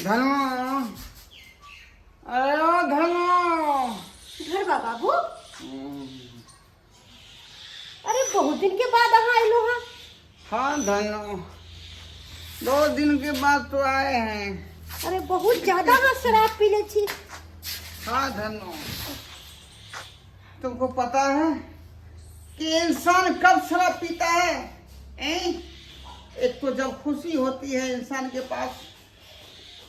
धनो, अरे ओ धनो। घरबा बाबू, अरे बहुत दिन के बाद अहाँ अयलहुँ हँ। हाँ धनो, 2 दिन के बाद तो आए हैं। अरे बहुत ज्यादा अहाँ शराब पी ले छी। हाँ धनो, तुमको पता है कि इंसान कब शराब पीता है, हैं? एक तो जब खुशी होती है इंसान के पास,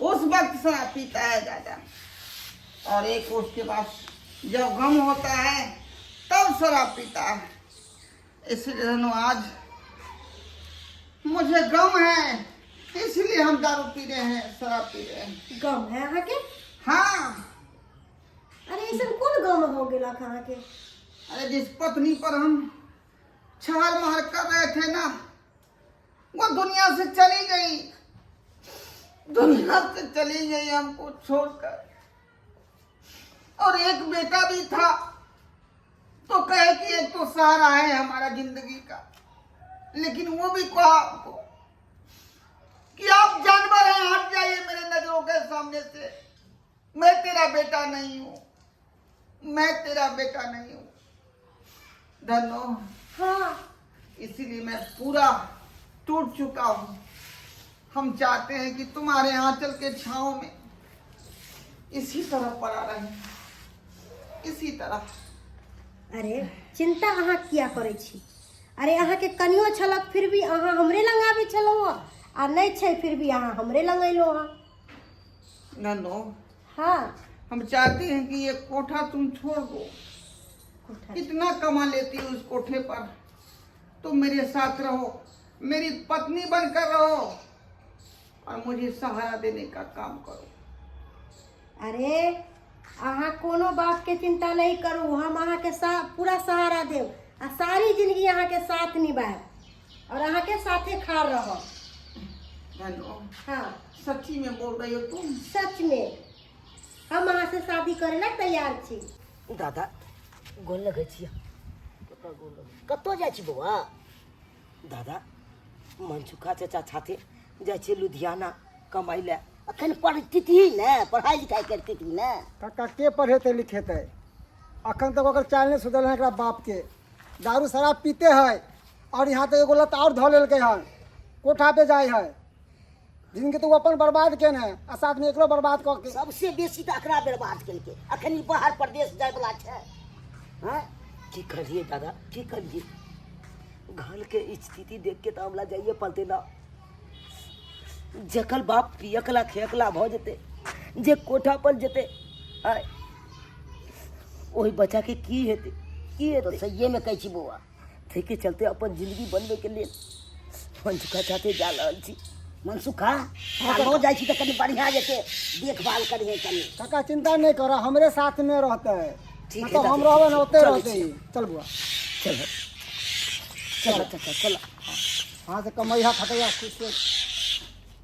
उस वक्त शराब पीता है ज्यादा और एक उसके पास जब गम होता है, तब शराब पीता है। इसलिए धनो, आज मुझे गम है, इसलिए हम दारू पी रहे हैं, शराब पी रहे हैं। गम है अहाँके? हाँ। अरे ऐसा कोन गम हो गेलक अहाँके? अरे, जिस पत्नी पर हम छहर महर कर रहे थे ना, वो दुनिया से चली गई, दुनिया से चली गई हमको छोड़कर। और एक बेटा भी था तो कहे कि एक तो सहारा है हमारा जिंदगी का, लेकिन वो भी कहा हमको कि आप जानवर हैं, हट जाइए मेरे नजरों के सामने से, मैं तेरा बेटा नहीं हूं, मैं तेरा बेटा नहीं हूं। धनो, इसीलिए मैं पूरा टूट चुका हूं। हम चाहते हैं कि तुम्हारे आंचल के छांव में इसी तरह पड़ा रहे, इसी तरह। अरे चिंता अहाँ किया करै छी? अरे अहाँके कनियो छलक, फिर भी अहाँ हमरे लग आबै छलहुँ हँ, आ नहि छै, फिर भी अहाँ हमरे लग अयलहुँ हँ। ननो, हम चाहते हैं कि ये कोठा तुम छोड़ दो। कोठा? कितना कमा लेती हो उस कोठे पर? तुम मेरे साथ रहो, मेरी पत्नी बनकर रहो और मुझे सहारा देने का काम करो। अरे अहाँ कोनो बातके चिंता नहीं करू, हम अहाँके पूरा सहारा देब आ सारी जिंदगी अहाँके साथ निभायब और अहाँके साथे खाड़ रहब। धनो, सच्ची में बोल रही हो तुम? सच में, हम अहाँ से शादी करे ला तैयार छी। दादा, गोर लगै छी। कतऽ जाइ छी बौआ? दादा, मनसुखा चाचा छाते जाइ छियै लुधियाना कमाइ लए। अखन पढ़तिही ने, पढ़ाइ लिखाइ करतिही ने। काका, के पढ़ेतै लिखेतै? अखन तक ओकर चालि नहि सुधरल है। एकरा बापके दारू शराब पीते है और यहाँ तक एगो लत और धऽ लेलकै हन, कोठा पे जाइ है। जिनके तो ओ अपन बर्बाद केने है आ साथ में एकरो बर्बाद कऽ के। सबसे बेसी तऽ एकरा बर्बाद केलकै। अखन ई बाहर प्रदेश जायवला छै। हँ, की करिए दादा, की करिए? घरके स्थिति देख के तऽ हमरा जाइए पड़तै ने। जकर बाप पियकला खेकला भऽ जेतै, जे कोठा पर जेतै, आय ओहि बच्चाके की हेतै, की हेतै? सहिएमे कहै छी बौआ। ताहिके चलते अपन जिंदगी बनबैके लेल मनसुखा साथे जा रहल छी। मनसुखा, लऽ जाइ छी तऽ कनि बढ़िआँ जेतै, देखभाल करिहे कनि। काका, चिंता नहि कर, हमरे साथ में रहतै। ठीक है। मतलब हम दादी, रहबै ने, ओते चलै रहतै। छी। चल बुआ। चलो चलो चाचा, चलो। वहाँ से कमैया खटैया खुश से।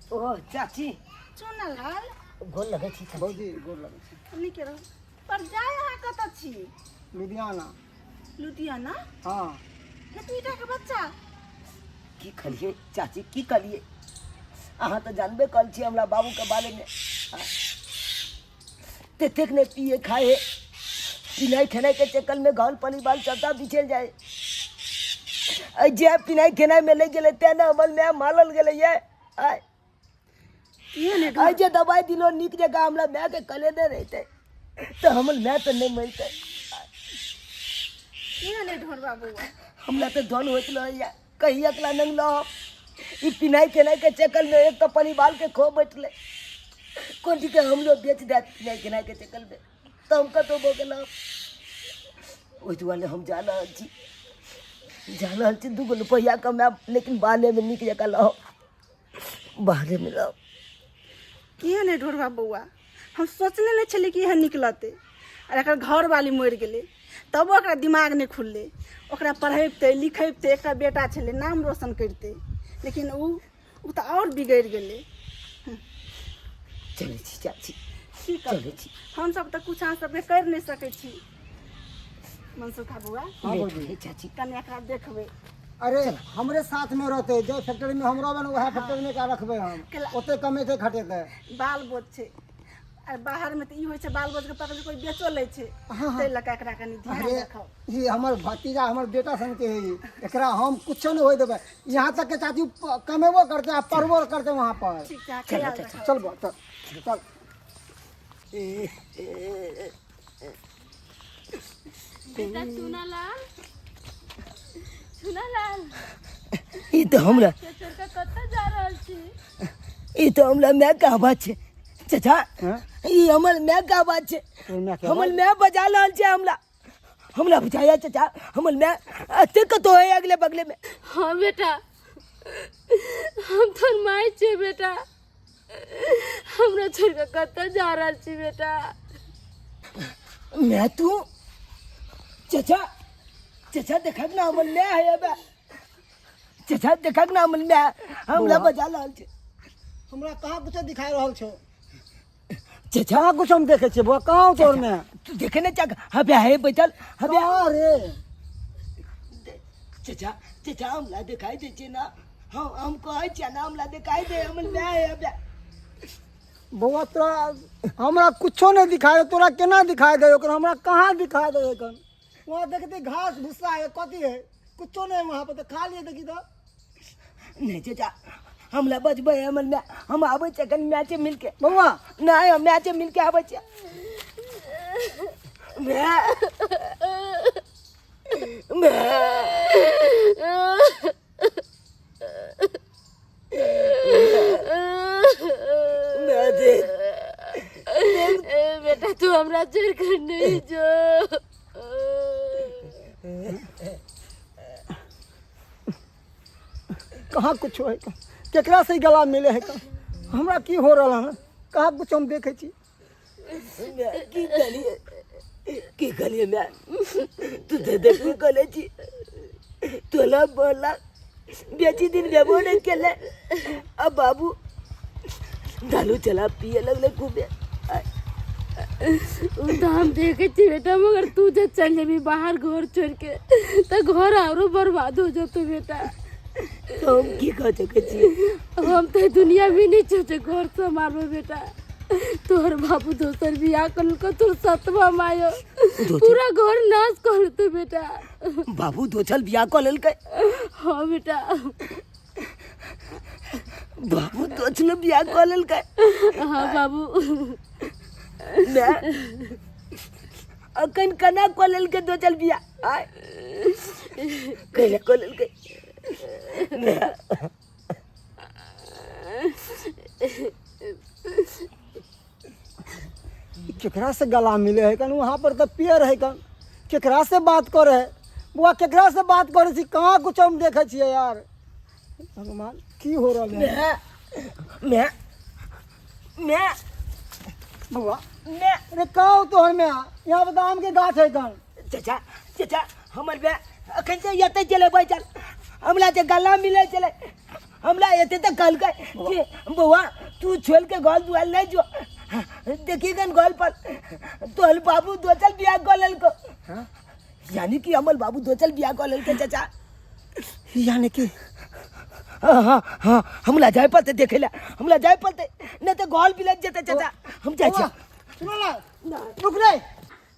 ओ चाची। चुनलाल। गोर लगै छी चाची। भौजी, गोर लगै छी। नीके रहू। पर जाय अहाँ कतऽ छी? लुधियाना। लुधियाना? हाँ। एतबीटा के बच्चा? की करिए चाची, की करिए? अहाँ तऽ जानबे कल छी हमरा बाबूके बारेमे। ततेक नहि पिए खाए, पिनाइ खेनाइके चक्करमे घर परिवार सबटा बिछल जाए। एहि जे पिनाइ खेनाइमे लागि गेलै, तेँ ने हमर माय मारल गेलैए। आय एहि जे दबाइ दिलो नीक जकाँ, हमरा मायके कलेने रहितै तऽ हमर माय तऽ नहि मरितै। किया नहि ढोरबा बौआ? हमरा तऽ धन होइत रहैए कहीं अकला नंग लह। ई पिनाइ खेनाइके चक्करमे एक तऽ परिवारके खो बैठलै, कोन के हमरो बेच देत पिनाइ खेनाइके चक्करमे, तऽ हम कतहु भऽ गेलहुँ। ओहि दुआरे हम जा रहल छी, जा रहल छी। 2 गो रुपैआ कमायब, लेकिन बाहरेमे नीक जकाँ रहब, बाहरेमे रहब। किया नहि ढोरबा बौआ, हम सोचने नहि छलियै कि एहन निकलतै। आर एकर घरवाली मरि गेलै, तबो ओकरा दिमाग नहि खुललै। ओकरा पढ़ैबतै लिखैबतै, एकटा बेटा छलै, नाम रोशन करितै, लेकिन ओ ओ तऽ आओर बिगड़ि गेलै। चलै छी चाची। की चलै करबै छी। हमसब तऽ किछु अहाँ सबके करि नहि सकै छी। मनसुखा बौआ। हाँ लेट भौजी। भेलै चाची। कनि एकरा देखबै। अरे हमरे साथ में रहते, जे फैक्ट्री में हम रहबै ने वएह फैक्ट्री में एकरा रखबै हम, ओते कमेतै खटेतै। बाल बोझ छै आ बाहरमे तऽ ई होइ छै बाल बोझके पकड़ कोइ बेचो लै छै, ताहि लऽ कऽ एकरा कनि ध्यान अरे राखब। ई हमर भतीजा हमर बेटा सनके है, एकरा हम कुछो नहि होय देबै। यहाँ तक के चाची कमेबो करतै आ पढ़बो करतै वहाँ पर। ठीक छै, ख्याल राखब। चल बा, चल चल। बेटा चुनालाल, चुनालाल। ई तऽ हमरा चोरका कतऽ जा रहल छी? ई तऽ हमरा माय के आवाज छै चाचा। हाँ? ई हमर माय के आवाज छै। तोहर माय के हमर आवाज? माय बजा रहल छै हमरा, हमरा बुझाया चाचा हमर माय एते कतौ है अगले बगले में। हाँ बेटा, हम तोहर माय छियै बेटा, हमरा छोड़ के कतऽ जा रहल छी बेटा? मैं तू चाचा, चाचा देखक ना हमर माय है अबे। चाचा देखक ना हमर माय हमरा बौआ। बजा रहल छै। हमरा कहाँ कुछो दिखाई रहल छौ? चाचा कहाँ कुछो हम देखै छियै बौआ, कहाँ तोहर माय? तू देखे ने चाचा, हबे है बैठल हबे। कहाँ रे? चाचा, चाचा हमरा दिखाई दे छै ना, हम कहै छियै ना हमरा दिखाई दे हमर माय है अबे। बौआ तोरा हमरा कुछो नहि दिखाई दे, तोरा केना दिखाई दे ओकर? हमरा कहाँ दिखाई दे एखन? वहाँ देखते घास भूसा है, कथी है, कुछो नहीं वहाँ पर, तो खा लिए देखी तो। नहीं चाचा हमरा बजबै हमर माय, हम आबै छियै कनि मैचे मिलके। बौआ नहीं, हम मैचे मिलके आबै छियै। माय, माय। माय देख। ए बेटा, तू हमरा छोड़ कर नहीं जो। कहाँ कुछो है, केकरा से गला मिले है? हमरा की हो रहा है? कहाँ कुछ हम देखे छी? माय, की कहलिए, की कहलिए माय? तू तऽ देखबे करै छी, तोला बोला बेची दिन भेबो नहि केलै, अब बाबू दारू चला पिए लगलै खूबे। उ तऽ हम देखे छी बेटा, मगर तू जे चल जेबी बाहर घर छोड़ के तऽ घर आरो बर्बाद हो जतो बेटा। हम की कह सकै छियै? हम तऽ दुनिया में नहीं सोचे घर संभालबो बेटा। तोहर बाबू दोसर बियाह करलको, तोर सतवा मायो पूरा घर नाश कर देतो बेटा। बाबू दोसर बियाह कऽ लेलकै? हाँ बेटा। बाबू दोसर बियाह कऽ लेलकै? हाँ बाबू। माय, अखन केना कऽ लेलकै दोसर बियाह? आय कैला कऽ लेलकै? माय। केकरा से गला मिले है कन? वहाँ पर तो पेड़ है कन, केकरा से बात करे है बुआ? केकरा से बात करे छी? कहाँ कुछ हम देखे छियै यार, भगवान की हो रहल है? माय, माय, माय। बौआ। माय। अरे कहाँ तोहर माय? यहाँ पर तऽ आम के गाछ है कन। चाचा, चाचा हमर माय अखन से एतै चले बैठल, हमरा जे गला मिले छलै, हमरा एते तऽ कहलकै कि बौआ तू छोड़ के घर दुआर नहीं जो, देखी गन घर पर तोहर बाबू दोसर बियाह कऽ लेलको। यानी कि हमर बाबू दोसर बियाह कऽ लेलकै चाचा। यानी कि हाँ हाँ हाँ, हमरा जाय पड़तै देखै लए, हमरा जाय पड़तै, नहि तऽ घर बिलट जेतै चाचा। हम जाइ छियै। सुनो ना, रुक रे।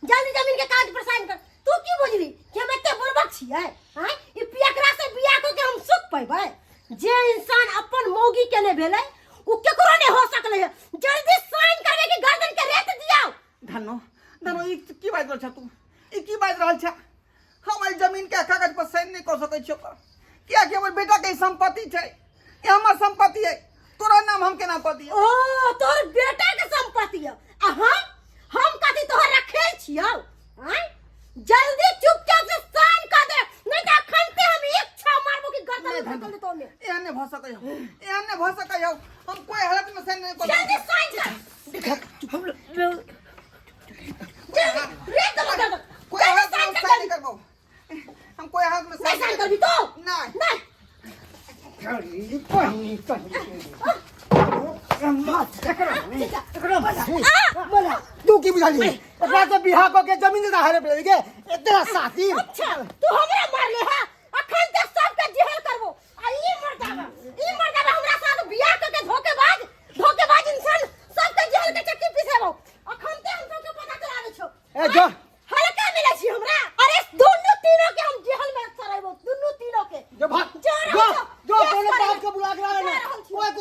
जल्दी जमीन के कागज पर साइन कर। तू की बुझली कि हम एते बुड़बक छियै? आँय, ई पियकरा से बियाह कऽ के हम सुख पैबै? जे इंसान अपन मौगी के नहि भेलै उ केकरो नहि हो सकलै है। जल्दी साइन करबे कि गर्दन के रेत दियाउ। धनो, धनो, ई की बाजि रहल छ तू? ई की बाजि रहल छ? हम एहि जमीन के कागज पर साइन नहि कऽ सकै छियै ओकर, कियाकि हमर बेटा के ई संपत्ति छै, ई हमर संपत्ति है, तोरा नाम हम केना कऽ दियौ? ओ तोहर बेटा के संपत्ति है आ हम कथी तोहर रखे छियौ? आँय, जल्दी चुपचाप से साइन कर दे, नहीं तो अखन ते हम एक छा मारबो कि गर्दन में निकल देतो में। एहन नहि भऽ सकै हौ, एहन नहि भऽ सकै हौ, हम कोई हालत में साइन नहि कऽ जल्दी साइन कर। जल्दी रेत दबा गर्दन। कोई हालत में हम साइन नहि करबौ, हम कोई हालत में नहीं साइन करबी तो नहीं। नहीं। तू की बुझाली एकरा से बियाह कऽ के जमीन दे हरे पे के इतना साथी? अच्छा तू हमरा मारले है, अखन तक सबके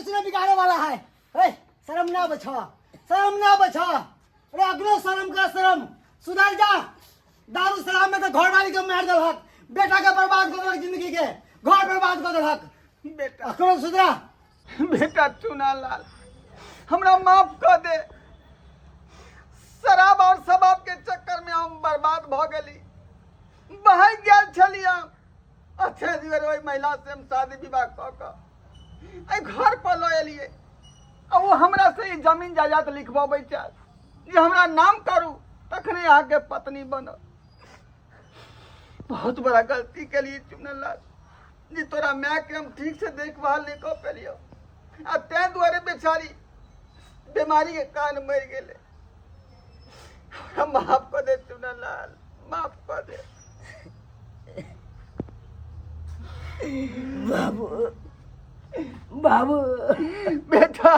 कुछ नहीं बिगाड़े वाला है। ए, शर्म ना बचा, शर्म ना बचा। अरे अगलो शर्म का शर्म सुधर जा। दारू शराब में तो घर वाली के मार दलहक, बेटा के बर्बाद कर दलहक, जिंदगी के घर बर्बाद कर दलहक। बेटा अखनो सुधरा। बेटा चुनालाल हमरा माफ कर दे। शराब और शबाब के चक्कर में हम बर्बाद भ गेली, बह गेल छली हम। अच्छे दिवर ओहि महिला से हम शादी विवाह कऽ कऽ एहि घर पर लऽ एलियै आ ओ हमरा से ई जमीन जायदाद लिखबबै छथि जे हमरा नाम करू तखने अहाँके पत्नी बनब। बहुत बड़ा गलती केलियै चुनलाल जी, तोरा माय के हम ठीक से देखभाल नहीं कऽ पेलियौ आ तें दुआरे बेचारी बीमारी के कारण मरि गेलै। हमरा माफ कऽ दे चुनलाल, माफ कऽ दे। बाबू, बाबू। बेटा।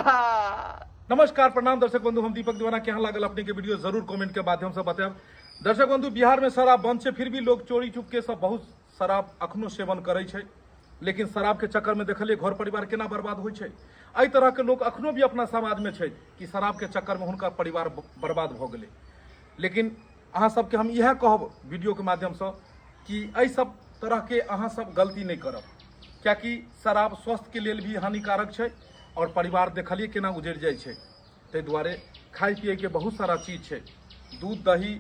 नमस्कार, प्रणाम दर्शक बंधु, हम दीपक दीवाना। केहन लागल अपने के वीडियो जरूर कमेंट के माध्यम से बतायब। दर्शक बंधु, बिहार में शराब बंद छै, फिर भी लोग चोरी चुपके सब बहुत शराब अखनो सेवन करै छै। लेकिन शराब के चक्कर में देखलिए घर परिवार केना बर्बाद होइ छै। एहि तरह के लोग अखनो भी अपना समाज में छै कि शराब के चक्कर में हुनका परिवार बर्बाद भऽ गेलै। लेकिन अहाँ सबके हम इएह कहब वीडियो के माध्यम से कि एहि सब तरह के अहाँ सब गलती नहीं करब, कियाकि शराब स्वास्थ्य के लेल भी हानिकारक छै और परिवार देखलिए केना उजड़ि जाइ छै। ताहि दुआरे खाय पिए के बहुत सारा चीज छै, दूध दही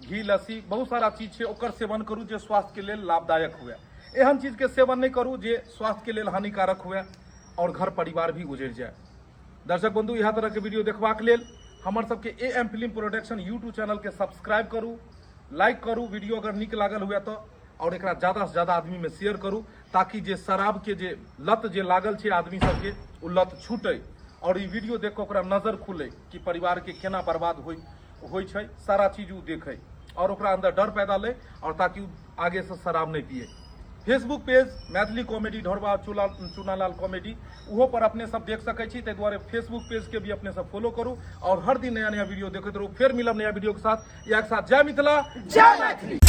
घी लस्सी बहुत सारा चीज छै, ओकर सेवन करू जे स्वास्थ्य के लेल लाभदायक हुए। एहन चीज के सेवन नहीं करू जे स्वास्थ्य के लेल हानिकारक हुए और घर परिवार भी उजड़ि जाए। दर्शक बंधु, इएह तरह के वीडियो देखबाक लेल हमर सबके A M film production YouTube channel के सब्सक्राइब करू, लाइक करू वीडियो अगर नीक लागल हुए तो, और एकरा ज्यादा से ज्यादा आदमी में शेयर करू ताकि जे शराब के जे लत जे लागल छै आदमी सबके ओ लत छूटे और ई वीडियो देख के ओकरा नजर खुले कि परिवार के केना बर्बाद होइ छै, सारा चीज ओ देखे और ओकरा अंदर डर पैदा ले और ताकि ओ आगे से शराब नहीं पिए। फेसबुक पेज मैथिली कॉमेडी ढोरबा चुनालाल कॉमेडी ओहो पर अपने सब देख सकै छी, ताहि दुआरे फेसबुक पेज के भी अपने सब फॉलो करू और हर दिन नया नया वीडियो देखैत रहू। फेर मिलब नया वीडियो के साथ, इएह के साथ जय मिथिला, जय मैथिली।